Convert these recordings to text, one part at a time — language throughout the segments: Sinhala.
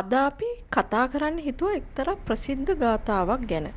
අද අපි කතා කරන්න හිතුව එක්තරා ප්‍රසිද්ධ ගාථාවක් ගැන.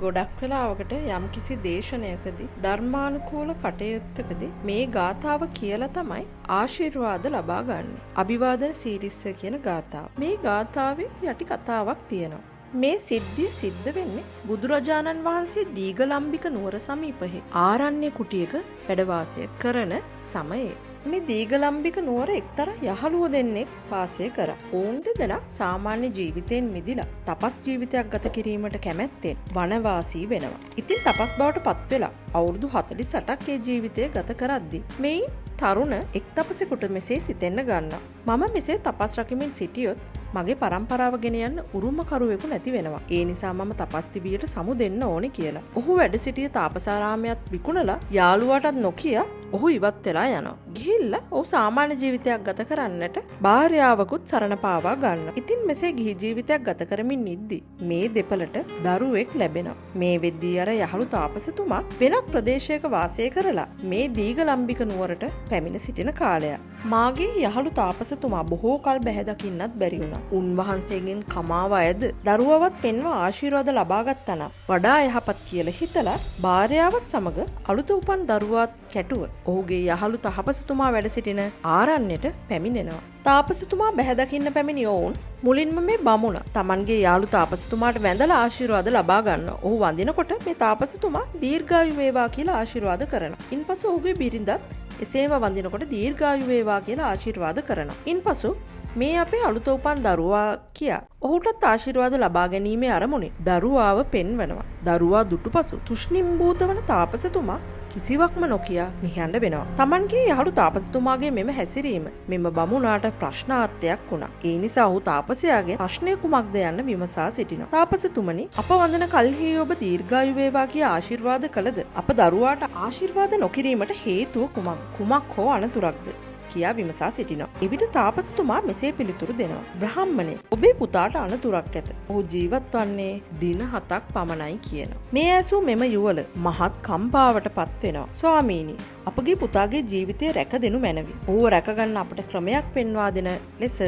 ගොඩක් වෙලාවකට යම්කිසි දේශනයකදී ධර්මානුකූල කටයුත්තකදී මේ ගාථාව කියලා තමයි ආශිර්වාද ලබා ගන්න. අභිවාදන සීලිස්ස කියන ගාථාව. මේ ගාථාවේ යටි කතාවක් තියෙනවා. මේ සිද්ධිය සිද්ධ වෙන්නේ බුදුරජාණන් වහන්සේ දීඝලම්බික නුවර සමීපයේ ආරණ්‍ය කුටියක වැඩ වාසය කරන සමයේ. මේ දීඝලම්බික නුවර එක්තරා යහළුවෝ දෙන්නෙක් වාසය කරා. ඔවුන් දෙදෙනා සාමාන්‍ය ජීවිතයෙන් මිදිලා තපස් ජීවිතයක් ගත කිරීමට කැමැත්තෙන් වනවාසී වෙනවා. ඉතින් තපස් බවට පත් වෙලා අවුරුදු 48ක් ඒ ජීවිතය ගත කරද්දී මෙයින් තරුණ එක් තපසෙකුට මෙසේ සිතෙන්න ගන්නවා. මම මෙසේ තපස් රකිමින් සිටියොත් මගේ පරම්පරාව ගෙන යන්න උරුමකරුවෙකු නැති වෙනවා. ඒ නිසා මම තපස් දිවියට සමු දෙන්න ඕනේ කියලා. ඔහු වැඩ සිටිය තාපසාරාමයත් විකුණලා යාළුවාටත් නොකිය ඔහු ඉවත් වෙලා යනවා. ගිහිල්ලා ඔහු සාමාන්‍ය ජීවිතයක් ගත කරන්නට භාර්යාවකුත් සරණ පාවා ගන්නවා. ඉතින් මෙසේ ගිහි ජීවිතයක් ගත කරමින් ඉද්දි මේ දෙපළට දරුවෙක් ලැබෙනවා. මේ වෙද්දී අර යහළු තාපසතුමා වෙනත් ප්‍රදේශයක වාසය කරලා මේ දීඝලම්බික නුවරට පැමිණ සිටින කාලයක්. මාගේ යහළු තාපසතුමා බොහෝ කල් බැහැ දකින්නත් බැරි වුණා. උන්වහන්සේගෙන් කමාව අයද දරුවවත් පෙන්වා ආශිර්වාද ලබාගත්තා නම් වඩා යහපත් කියලා හිතලා භාර්යාවත් සමග අලුත උපන් දරුවාත් කැටුව ඔහුගේ යහළු තාපසතුමා වැඩ සිටින ආරණ්‍යට පැමිණෙනවා. තාපසතුමා බැහැ දකින්න පැමිණි ඔවුන් මුලින්ම මේ බමුණ තමන්ගේ යාළු තාපසතුමාට වැඳලා ආශිර්වාද ලබා ගන්නවා. ඔහු වඳිනකොට මේ තාපසතුමා දීර්ඝායු වේවා කියලා ආශිර්වාද කරනවා. ඉන්පසු ඔහුගේ බිරිඳත් එසේම වඳිනකොට දීර්ඝායු වේවා කියලා ආශිර්වාද කරනවා. ඉන්පසු මේ අපේ අලුත උපන් දරුවා කියා ඔහුටත් ආශිර්වාද ලබා ගැනීමේ අරමුණින් දරුවාව පෙන්වනවා. දරුවා දුටු පසු තුෂ්ණිම් භූත වන තාපසතුමා කිසිවක්ම නොකියා නිහඬ වෙනවා. තමන්ගේ යහළු තාපසතුමාගේ මෙම හැසිරීම මෙම බමුණාට ප්‍රශ්නාර්ථයක් වුණා. ඒ නිසා ඔහු තාපසයාගේ ප්‍රශ්නය කුමක්ද යන්න විමසා සිටිනවා. තාපසතුමනි, අප වඳින කල්හි ඔබ දීර්ඝායු වේවා කියා ආශිර්වාද කළද අප දරුවාට ආශිර්වාද නොකිරීමට හේතුව කුමක්? කුමක් හෝ අනතුරක්ද කියා විමසා සිටිනවා. එවිට තාපසතුමා මෙසේ පිළිතුරු දෙනවා. බ්‍රාහ්මණය, ඔබේ පුතාට අනතුරක් ඇත. ඔහු ජීවත් වන්නේ දින 7ක් පමණයි කියනවා. මේ ඇසූ මෙම යුවළ මහත් කම්පාවට පත් වෙනවා. ස්වාමීනි, අපගේ පුතාගේ ජීවිතය රැක දෙනු මැනවි. ඔහුව රැකගන්න අපට ක්‍රමයක් පෙන්වා දෙන ලෙස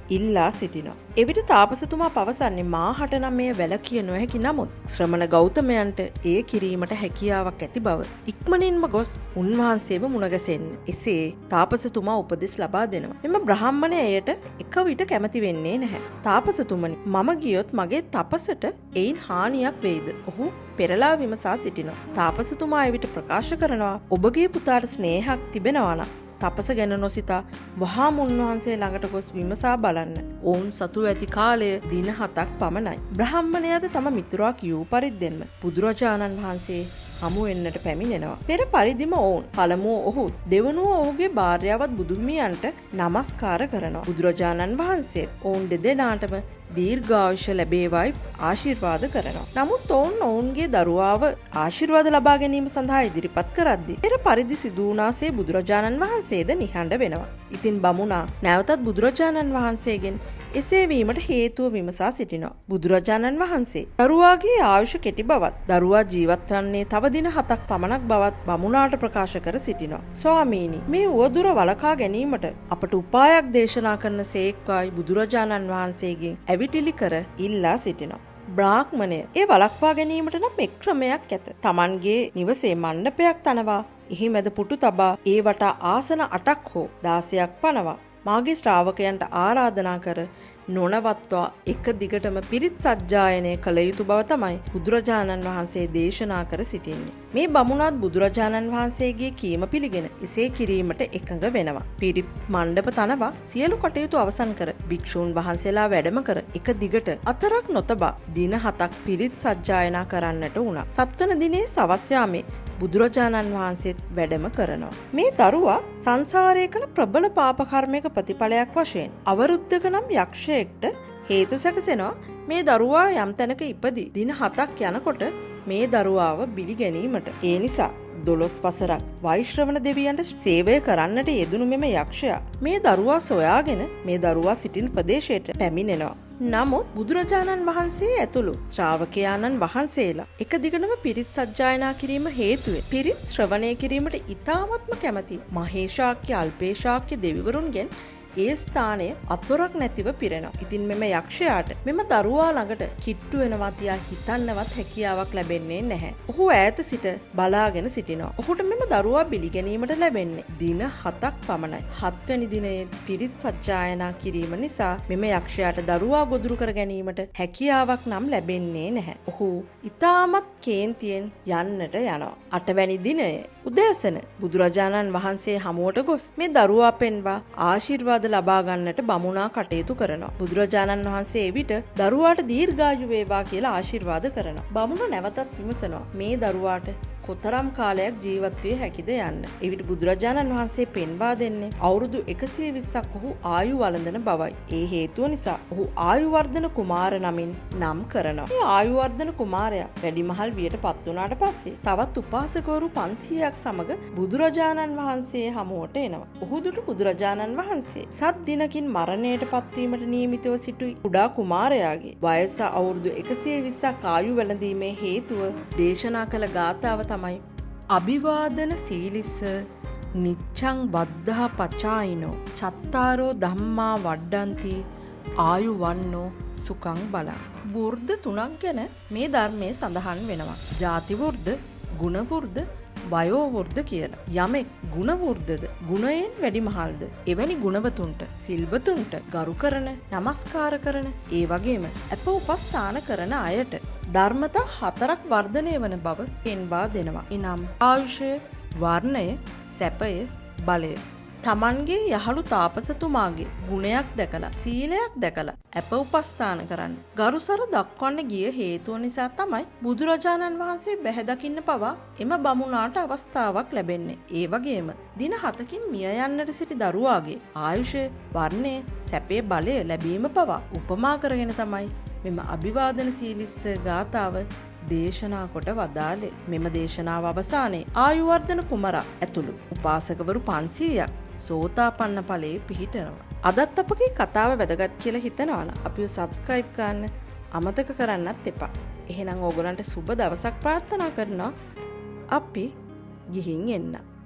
ඉල්ලා සිටිනවා. එවිට තාපසතුමා පවසන්නේ මාහට නම් මෙය වැළකිය නොහැකි නමුත් ශ්‍රමණ ගෞතමයන්ට එය කිරීමට හැකියාවක් ඇති බව ඉක්මනින්ම ගොස් උන්වහන්සේව මුණගැසෙන්න. එසේ තාපසතුමා උපදෙස් ලබා දෙනවා. මෙම බ්‍රාහ්මණය එයට එක විට කැමති වෙන්නේ නැහැ. තාපසතුමනි, මම ගියොත් මගේ තපසට එයින් හානියක් වෙයිද? ඔහු පෙරලා විමසා සිටිනවා. තාපසතුමා එවිට ප්‍රකාශ කරනවා, ඔබගේ පුතාට ස්නේහයක් තිබෙනවා නම් තපස ගැන නොසිතා වහාම උන්වහන්සේ ළඟට ගොස් විමසා බලන්න. ඔවුන් සතුව ඇති කාලය දින 7ක් පමණයි. බ්‍රාහ්මණයාද තම මිතුරා කියූ පරිද්දෙන්ම බුදුරජාණන් වහන්සේ හමු වෙන්නට පැමිණෙනවා. පෙර පරිදිම ඔවුන් පළමුව ඔහු, දෙවනුව ඔහුගේ භාර්යාවත් බුදුහිමියන්ට නමස්කාර කරනවා. බුදුරජාණන් වහන්සේත් ඔවුන් දෙදෙනාටම දීර්ඝායුෂ ලැබේවායි ආශිර්වාද කරනවා. නමුත් ඔවුන් ඔවුන්ගේ දරුවාව ආශිර්වාද ලබා ගැනීම සඳහා ඉදිරිපත් කරද්දී පෙර පරිදි සිදු වුණාසේ බුදුරජාණන් වහන්සේද නිහඬ වෙනවා. ඉතින් බමුණා නැවතත් බුදුරජාණන් වහන්සේගෙන් එසේ වීමට හේතුව විමසා සිටිනවා. බුදුරජාණන් වහන්සේ දරුවාගේ ආයුෂ කෙටි බවත්, දරුවා ජීවත් වන්නේ තව දින 7ක් පමණක් බවත් බමුණාට ප්‍රකාශ කර සිටිනවා. ස්වාමීනි, මේ උවදුර වළකා ගැනීමට අපට උපායක් දේශනා කරන සේක්වායි බුදුරජාණන් වහන්සේගෙන් ඇවිටිලි කර ඉල්ලා සිටිනවා. බ්‍රාහ්මණය, ඒ වළක්වා ගැනීමට නම් එක් ක්‍රමයක් ඇත. තමන්ගේ නිවසේ මණ්ඩපයක් තනවා එහි මැද පුටු තබා ඒ වටා ආසන 8ක් හෝ 16ක් පනවා මාගේ ශ්‍රාවකයන්ට ආරාධනා කර නොනවත්වා එක දිගටම පිරිත් සජ්ජායනය කළ යුතු බව තමයි බුදුරජාණන් වහන්සේ දේශනා කර සිටින්නේ. මේ බමුණත් බුදුරජාණන් වහන්සේගේ කීම පිළිගෙන එසේ කිරීමට එකඟ වෙනවා. පිරිත් මණ්ඩප තනවා සියලු කටයුතු අවසන් කර භික්ෂූන් වහන්සේලා වැඩම කර එක දිගට අතරක් නොතබා දින 7ක් පිරිත් සජ්ජායනා කරන්නට වුණා. සත්වන දිනේ සවස් යාමේ බුදුරජාණන් වහන්සේත් වැඩම කරනවා. මේ දරුවා සංසාරයේ කළ ප්‍රබල පාප කර්මයක ප්‍රතිඵලයක් වශයෙන් අවරුද්ධක නම් යක්ෂයෙක්ට හේතු සැකසෙනවා. මේ දරුවා යම් තැනක ඉපදී දින 7ක් යනකොට මේ දරුවාව බිලි ගැනීමට. ඒ නිසා 12 වසරක් වෛශ්‍රවණ දෙවියන්ට සේවය කරන්නට යෙදුණු මෙම යක්ෂයා මේ දරුවා සොයාගෙන මේ දරුවා සිටින ප්‍රදේශයට පැමිණෙනවා. නමුත් බුදුරජාණන් වහන්සේ ඇතුළු ශ්‍රාවකයාණන් වහන්සේලා එක දිගටම පිරිත් සජ්ජායනා කිරීම හේතුවෙන් පිරිත් ශ්‍රවණය කිරීමට ඉතාමත්ම කැමති මහේශාක්‍ය අල්පේශාක්‍ය දෙවිවරුන්ගෙන් ඒ ස්ථානය අතොරක් නැතිව පිරෙනවා. ඉතින් මෙම යක්ෂයාට මෙම දරුවා ළඟට කිට්ටු වෙනවා තියා හිතන්නවත් හැකියාවක් ලැබෙන්නේ නැහැ. ඔහු ඈත සිට බලාගෙන සිටිනවා. ඔහුට මෙම දරුවා බිලි ගැනීමට ලැබෙන්නේ දින 7ක් පමණයි. හත්වැනි දිනයේ පිරිත් සජ්ජායනා කිරීම නිසා මෙම යක්ෂයාට දරුවා ගොදුරු කර ගැනීමට හැකියාවක් නම් ලැබෙන්නේ නැහැ. ඔහු ඉතාමත් කේන්තියෙන් යන්නට යනවා. අටවැනි දිනයේ උදෑසන බුදුරජාණන් වහන්සේ හමුවට ගොස් මේ දරුවා පෙන්වා ආශිර්වාද ලබා ගන්නට බමුණා කටයුතු කරනවා. බුදුරජාණන් වහන්සේ එවිට දරුවාට දීර්ඝායු වේවා කියලා ආශිර්වාද කරනවා. බමුණ නැවතත් විමසනවා මේ දරුවාට කොතරම් කාලයක් ජීවත් විය හැකිද යන්න. එවිට බුදුරජාණන් වහන්සේ පෙන්වා දෙන්නේ අවුරුදු 120ක් ඔහු ආයු වළඳන බවයි. ඒ හේතුව නිසා ඔහු ආයුවර්ධන කුමාර නමින් නම් කරනවා. මේ ආයුවර්ධන කුමාරයා වැඩිමහල් වියට පත් වුණාට පස්සේ තවත් උපාසකවරු 500ක් සමග බුදුරජාණන් වහන්සේ හමුවට එනවා. ඔහු දුටු බුදුරජාණන් වහන්සේ සත් දිනකින් මරණයට පත්වීමට නියමිතව සිටු කුඩා කුමාරයාගේ වයස අවුරුදු 120ක් ආයු වැළඳීමේ හේතුව දේශනා කළ ගාථාව තමයි අභිවාදන සීලිස්ස නිච්ඡං වද්ධා පචායිනෝ චත්තාරෝ ධම්මා වඩ්ඩಂತಿ ආයුවන්නෝ සුඛං බලං. වෘද්ධ තුනක් ගැන මේ ධර්මයේ සඳහන් වෙනවා. ජාති වෘද්ධ, ගුණ වෘද්ධ, වයෝ වෘද්ධ කියලා. යමෙක් ගුණ වෘද්ධද, ගුණයෙන් වැඩිමහල්ද, එවැනි ගුණවතුන්ට, සිල්වතුන්ට ගරු කරන, නමස්කාර කරන, ඒ වගේම අප උපස්ථාන කරන අයට ධර්මතා හතරක් වර්ධනය වන බව පෙන්වා දෙනවා. එනම් ආයුෂය, වර්ණය, සැපය, බලය. තමන්ගේ යහළු තාපසතුමාගේ ගුණයක් දැකලා, සීලයක් දැකලා අප උපස්ථාන කරන්න ගරුසර දක්වන්න ගිය හේතුව නිසා තමයි බුදුරජාණන් වහන්සේ බැහැ දකින්න පවා එම බමුණාට අවස්ථාවක් ලැබෙන්නේ. ඒ වගේම දින 7කින් මිය යන්නට සිටි දරුවාගේ ආයුෂය, වර්ණය, සැපේ, බලය ලැබීම පවා උපමා කරගෙන තමයි මෙම අභිවාදන සීලිස්ස ගාථාව දේශනා කොට වදාළේ. මෙම දේශනාව අවසානයේ ආයුවර්ධන කුමරා ඇතුළු උපාසකවරු 500ක් සෝතාපන්න ඵලයේ පිහිටනවා. අදත් අපගේ කතාව වැදගත් කියලා හිතනවා නම් අපිව සබ්ස්ක්‍රයිබ් කරන්න අමතක කරන්නත් එපා. එහෙනම් ඕගොල්ලන්ට සුබ දවසක් ප්‍රාර්ථනා කරනවා. අපි ගිහින් එන්න.